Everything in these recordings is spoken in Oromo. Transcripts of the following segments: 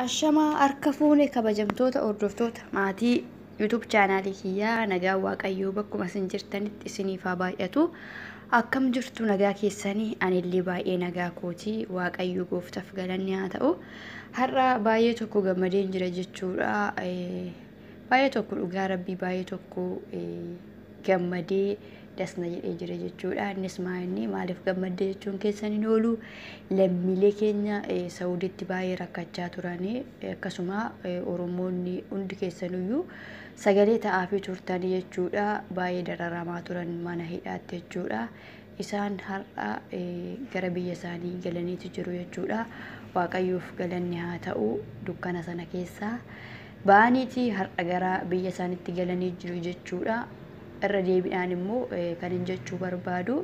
Ashamaa harka fuune kabajamtoota hordoftoota maatii YouTube chaanaalii kiyyaa, nagaa Waaqayyoo bakkuma isin jirtanitti isiniif haa baay'atu. Akkam jirtu, nagaa keessanii? Anillee baay'ee nagaa kooti. Waaqayyo gooftaaf galanni haa ta'u. Har'a baay'ee tokko gammadeen jira jechuudha. Baay'ee tokko, dhugaa rabbii, baay'ee tokko gammadee dasna jedhee jira jechuudha. Innis maa inni maaliif gammaddee jechuun keessan hin oolu. Lammiilee keenya Saudiitti baay'ee rakkachaa turanii, akkasuma Oromoonni hundi keessanuyyuu sagalee ta'aafii turtanii jechuudha. Baay'ee dararamaa turan mana hidhaatti jechuudha. Isaan har'a gara biyya isaanii galaniitu jiru jechuudha. Waaqayyoof galanni haa ta'u, dukkana sana keessaa ba'aniiti har'a gara biyya isaaniitti galanii jiru jechuudha. Irra deebi'aan immoo kan hin jechuu barbaadu,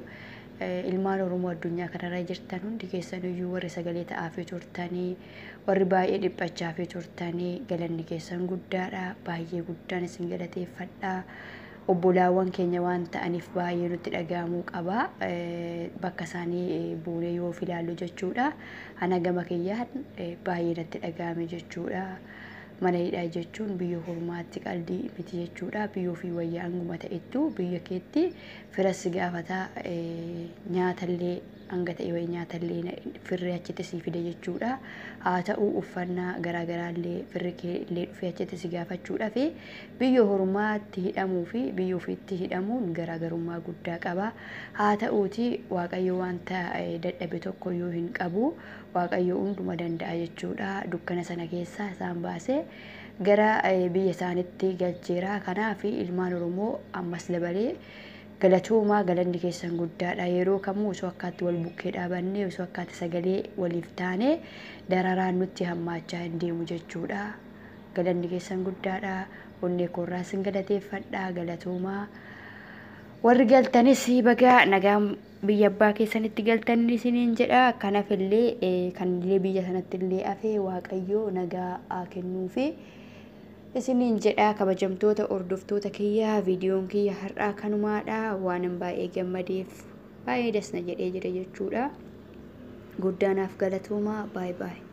ilmaan Oromoo addunyaa kanarra jirtan hundi keessaniyyuu, warri sagalee ta'aafii turtanii, warri baay'ee dhiphachaafii turtanii, galanni keessan guddaadha. Baay'ee guddaan isin galateeffadha. Obbolaawwan keenya waan ta'aniif baay'ee nutti dhaga'amuu qaba. Bakka isaanii buunee yoo of ilaallu jechuudha. Ana gama kiyyaan baay'ee natti dhaga'ame jechuudha. Mana hidhaa jechuun biyya hormaatti qaldii miti jechuudha. Biyya ofii wayyaa hanguma ta'ettu, biyya keetti fira si gaafataa, nyaatallee hanga ta'e wayii nyaatallee firri achitti sii fide jechuudha. Haa ta'u, uffannaa garaagaraallee firri kee illee dhufee achitti si gaafachuudha fi biyya hormaatti hidhamuu fi biyya ofiitti hidhamuun garaagarummaa guddaa qaba. Haa ta'uuti, Waaqayyo wanta dadhabe tokko iyyuu hin qabu. Waaqayyo hunduma danda'a jechuudha. Dukkana sana keessaa isaan baasee gara biyya isaaniitti galcheera. Kanaaf ilmaan Oromoo ammas dabalee galatoomaa, galanni keessan guddaadha. Yeroo kamuu osoo akkaatti wal bukkee dhaabannee, osoo akkaatti sagalee waliif taane, dararaan nutti hammaachaa hin deemu jechuudha. Galanni keessan guddaadha. Onnee koorraa isin galateeffadha. Galatoomaa. Warri galtanis baga nagaan biyya abbaa keessanitti galtan isiniin jedha. Kanaaf illee kan illee biyya sanatti illee hafe Waaqayyo nagaa haa kennuufi isiniin jedha. Kabajamtoota hordoftoota kiyya, viidiyoon kiyya har'aa kanumaadha. Waan baay'ee gammadeef baay'ee dasna jedhee jira jechuudha. Guddaanaaf galatoomaa. Baay'ee baay'ee.